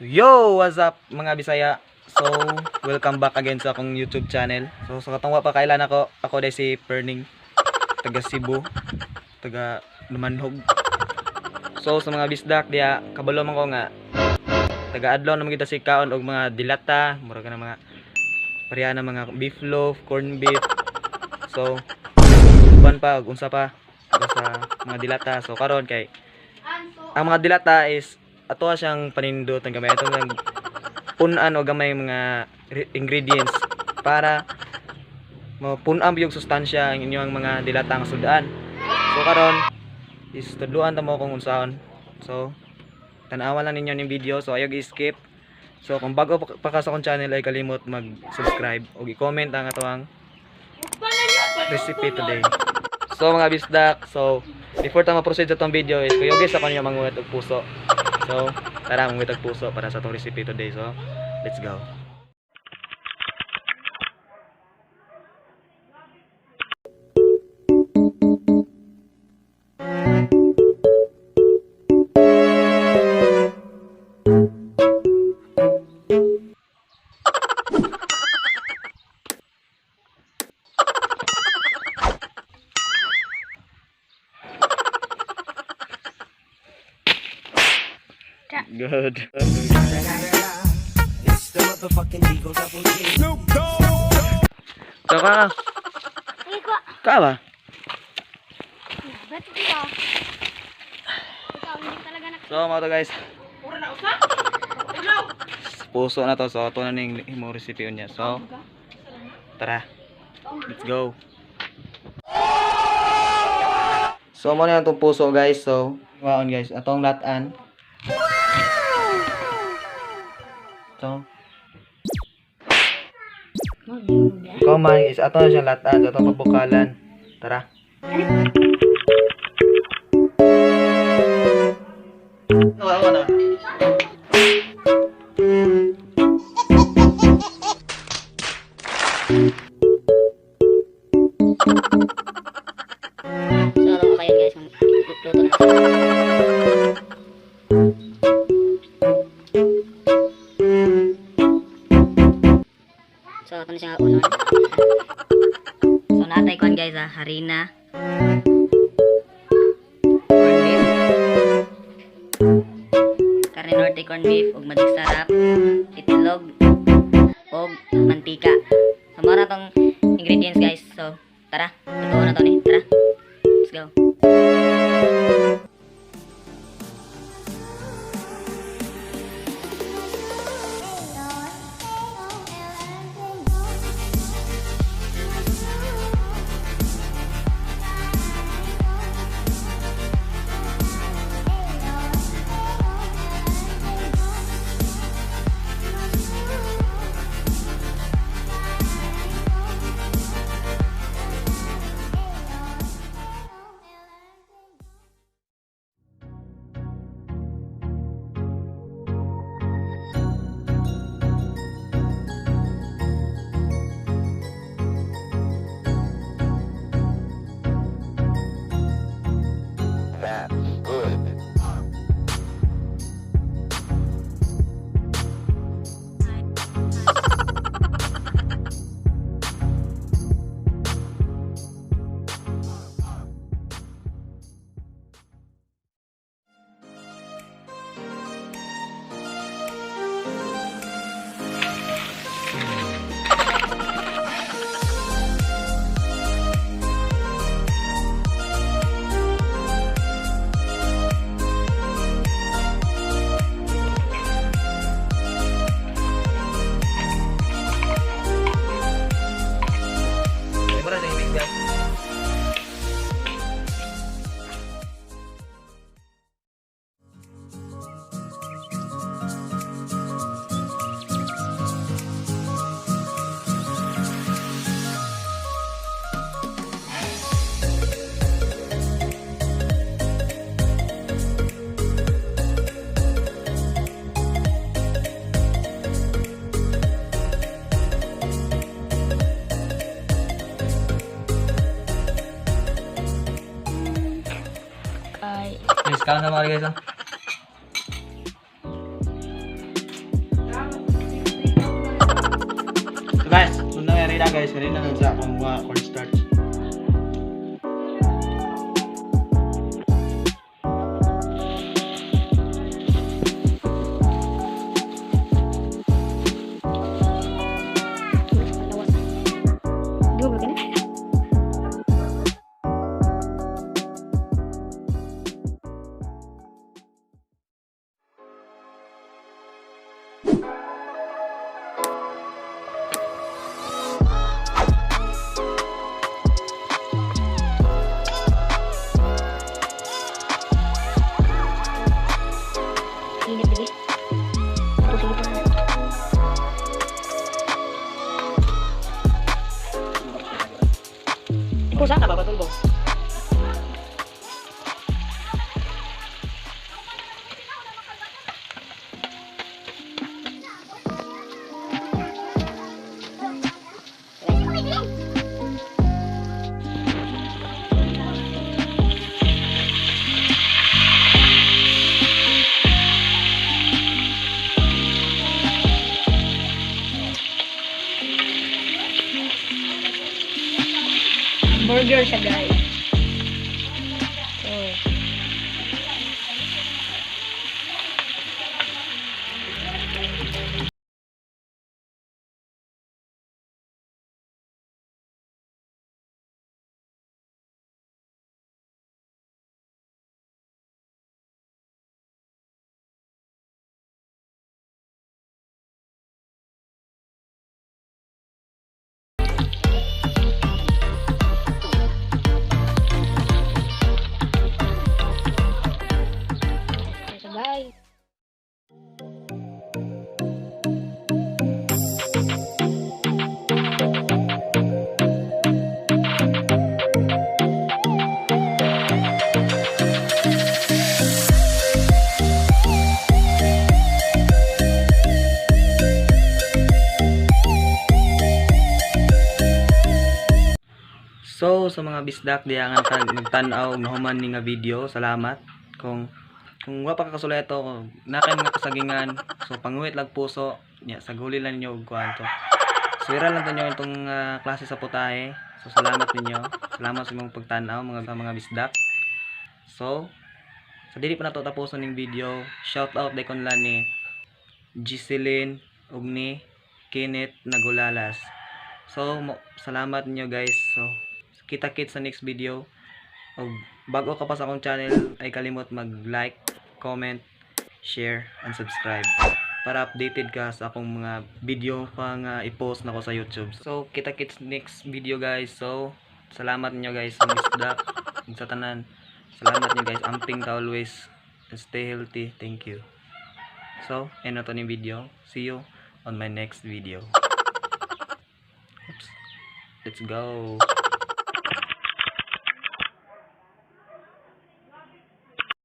So, yo! What's up, mga Bisaya? So, welcome back again sa akong YouTube channel. So, sa katong wa pa kailan ako, ako dai si Perning, taga Cebu, taga Lumanhog. So, sa mga bisdak diya, kabalo man ko nga taga adlaw naman kita si kaon og mga dilata, mura ka na mga pareha na mga beef loaf, corn beef. So, uban pa og unsa pa sa mga dilata. So, karon kay ang mga dilata is ato siyang panindutan gamay, ato siyang punan o gamay mga ingredients para mapunan yung sustansya ang inyong mga dilata nga sudan. So karon is tudluan ta mo kung unsaon. So tan-awan lang ninyo ning video, so ayaw i-skip. So kung bago pa ka sa akong channel ay kalimot mag-subscribe o i-comment ang atoang recipe today. So mga bisdak, so before ta ma-proceed sa atong video is kuyo guys ako ninyo manguhit og puso. So tara, manguhit og puso para sa atong recipe today. So let's go. Good. It's the motherfucking Eagle Double G. So ka Ikaw, ka ba? ba't ikaw? Ikaw, hindi talaga nak... So mga to guys. Puso na to. So ato na ning imo recipe niya. So tara. Let's go. So mo na itong puso, guys. So waon, guys, atong latan. So ikaw man is ato na siyang latan sa atong pagbukalan. Tara. Wala na. So, alam ko kayo guys, luto na. So, ito na siya nga unon. So, natay kuan guys ah, harina. Corn beef. Karne Norte corn beef, ug magic sarap, itlog, og mantika. So, mao na tong ingredients, guys. So, tara, totoo na to ni. Tara. Let's go. That's good. Mura sa imig, guys. Ay. Guys, kaon na mga guys ah. Guys, kung nangyari na guys, kanina lang sa akong mga cornstarch. Palawas. Di ba ganun? Init lagi. Ito sige pa. Pusa ka ba patulbo? Burger siya, guys. So, siya, guys. So, sa mga bisdak diya nga nagtan-aw nahuman ni nga video, salamat. Kung wa pa ka kasulay ato, kung naa kay mga kasagingan, so panguwit lag puso, nya saguli lang ninyo og kuan to. Swera lang to nyo itong klase sa putahe. So salamat ninyo. Salamat sa imong pagtan-aw mga bisdak. So, sa dili pa nato tapuson ning video, shout out day kon lan ni Giseline ug ni Kenneth Nagulalas. So, salamat ninyo guys. So, kita-kits sa next video. Og bago ka pa sa akong channel, ay kalimot mag-like, comment, share, and subscribe para updated ka sa akong mga video pa nga i-post nako sa YouTube. So, kita-kits next video guys. So, salamat ninyo guys sa misdak ug sa tanan. Salamat ninyo guys. Amping ka always. And stay healthy. Thank you. So, end na to ni video. See you on my next video. Oops. Let's go.